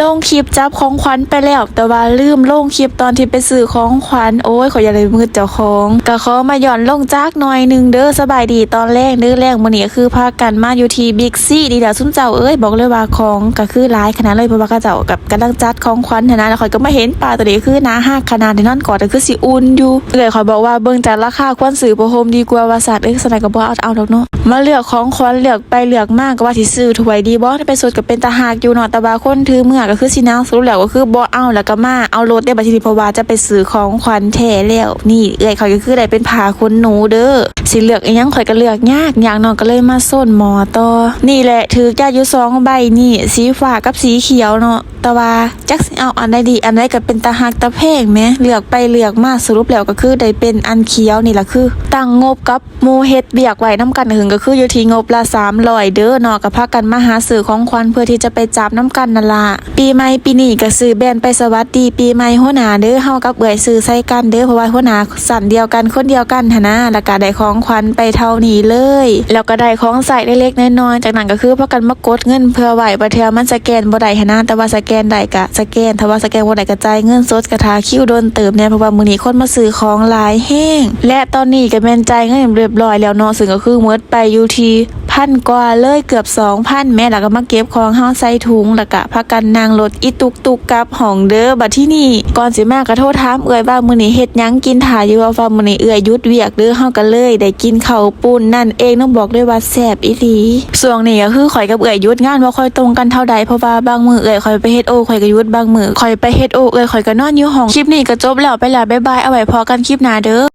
ລົງຄລິບຈັບຂອງຂວັນໄປແລ້ວ ແຕ່ວ່າລືມລົງຄລິບຕອນທີ່ໄປຊື້ຂອງຂວັນ. ໂອ້ຍ ຂ້ອຍຢາກໄດ້ມືດເຈົ້າຂອງ ກະຂໍມາຍ້ອນລົງຈັກໜ້ອຍໜຶ່ງເດີ. ສະບາຍດີຕອນແລງເດີ ແລງມື້ນີ້ກະຄືພາກັນມາຢູ່ທີ່ບິກຊີນີ້ແຫຼະຊຸມເຈົ້າເອີຍ. ບອກເລີຍວ່າຂອງກະຄືຫຼາຍຂະໜາດເລີຍ ເພາະວ່າເຂົາເຈົ້າກະກຳລັງຈັດຂອງຂວັນຫັ້ນນະ ແລ້ວຂ້ອຍກະມາເຫັນປາໂຕນີ້ ຄືໜ້າຮັກຂະໜາດ ໄດ້ນອນກອດກະຄືຊິອຸ່ນຢູ່. ເອື້ອຍຂ້ອຍບອກວ່າເບິ່ງຈາກລາຄາຄວນຊື້ຜ້າຫົ່ມດີກວ່າວ່າຊັ້ນ. ເອີ ຊັ້ນກະບໍ່ເອົາ ເອົາດອກເນາະ. ມາເລືອກຂອງຂວັນ ເລືອກໄປເລືອກມາກະວ່າຊິຊື້ຖ້ວຍດີບໍ່ ໄປສົດກະເປັນຕາຮັກຢູ່ເນາະ ແຕ່ວ່າຄົນຖືເມືອກະຄືຊິໜັກ ສະຫຼຸບແລ້ວກະຄືບໍ່ເອົາ ແລ້ວກະມາເອົາລົດເດ້ບາດທີນີ້ ເພາະວ່າຈະໄປຊື້ຂອງຂວັນແທ້ແລ້ວ. ນີ້ເອື້ອຍຂ້ອຍກະຄືໄດ້ເປັນຜ້າຂົນໜູເດີ. ຊິເລືອກອີ່ຫຍັງ ຂ້ອຍກະເລືອກຍາກ ຍາກເນາະ ກະເລີຍມາໂຊນໝໍ່ຕໍ່. ນີ້ແຫຼະ ຖືກໃຈຢູ່ສອງໃບນີ້ ສີຟ້າກັບສີຂຽວເນາະ ແຕ່ວ່າຈັກຊິເອົາອັນໃດດີ ອັນໃດກະເປັນຕາຮັກຕາແພງແໝ ເລືອກໄປເລືອກມາ ສະຫຼຸບແລ້ວກະຄືໄດ້ເປັນອັນຂຽວນີ້ລະ ຄືຕັ້ງງົບກັບ ໝູ່ເຮັດວຽກໄວ້ນຳກັນ ເຖິງກະຄືຢູ່ທີ່ງົບລະສາມຮ້ອຍເດີເນາະ ກະພາກັນມາຫາຊື້ຂອງຂວັນເພື່ອທີ່ຈະໄປຈັບນຳກັນນັ້ນລະ. ປີໃໝ່ປີນີ້ກະຊື້ແບນໄປສະຫວັດດີປີໃໝ່ຫົວໜ້າເດີ ເຮົາກັບເອື້ອຍຊື້ໃສ່ກັນເດີ ເພາະວ່າຫົວໜ້າຊັ້ນດຽວກັນ ຄົນດຽວກັນຫັ້ນນະ ລະກະໄດ້ຂອງຂວັນໄປເທົ່ານີ້ເລີຍ ແລ້ວກະໄດ້ຂອງໃຊ້ເລັກໆນ້ອຍໆ. ຈາກນັ້ນກະຄືພາກັນມາກົດເງິນເພື່ອໄວ້ ບາງເທື່ອມັນສະແກນບໍ່ໄດ້ຫັ້ນນະ ແຕ່ວ່າສະແກນໄດ້ກະສະແກນ ຖ້າວ່າສະແກນບໍ່ໄດ້ກະຈ່າຍເງິນສົດ ກະຖ້າຄິວດົນເຕີບແດ່ ເພາະວ່າມື້ນີ້ຄົນມາຊື້ຂອງຫຼາຍແຮງ. ແລະຕອນນີ້ກະແມ່ນຈ່າຍເງິນຮຽບຮ້ອຍແລ້ວເນາະ ເຊິ່ງກະຄືໝົດໄປຢູ່ທີ່ພັນກວ່າເລີຍ ເກືອບສອງພັນແໝ ແລ້ວກະມາເກັບຂອງເຮົາໃສ່ຖົງ ແລ້ວກະພາກັນນັ່ງລົດອີຕຸກຕຸກກັບຫ້ອງເດີ. ບາດທີນີ້ກ່ອນຊິມາກະໂທຖາມເອື້ອຍວ່າມື້ນີ້ເຮັດຫຍັງກິນຖ້າຢູ່ ເພາະວ່າມື້ນີ້ເອື້ອຍຢຸດວຽກເດີ ເຮົາກະເລີຍໄດ້ກິນເຂົ້າປຸ້ນນັ້ນເອງເນາະ ບອກເລີຍວ່າແຊບອີ່ຫຼີ. ຊ່ວງນີ້ກະຄືຂ້ອຍກັບເອື້ອຍຢຸດງານບໍ່ຄ່ອຍຕົງກັນເທົ່າໃດ ເພາະວ່າບາງມື້ເອື້ອຍຂ້ອຍໄປເຮັດໂອ ຂ້ອຍກະຢຸດ ບາງມື້ຂ້ອຍໄປເຮັດໂອ ເອື້ອຍຂ້ອຍກະນອນຢູ່ຫ້ອງ. ຄລິບນີ້ກະຈົບແລ້ວ ໄປລະ ບາຍບາຍ ເອົາໄວ້ພໍ້ກັນຄລິບໜ້າເດີ.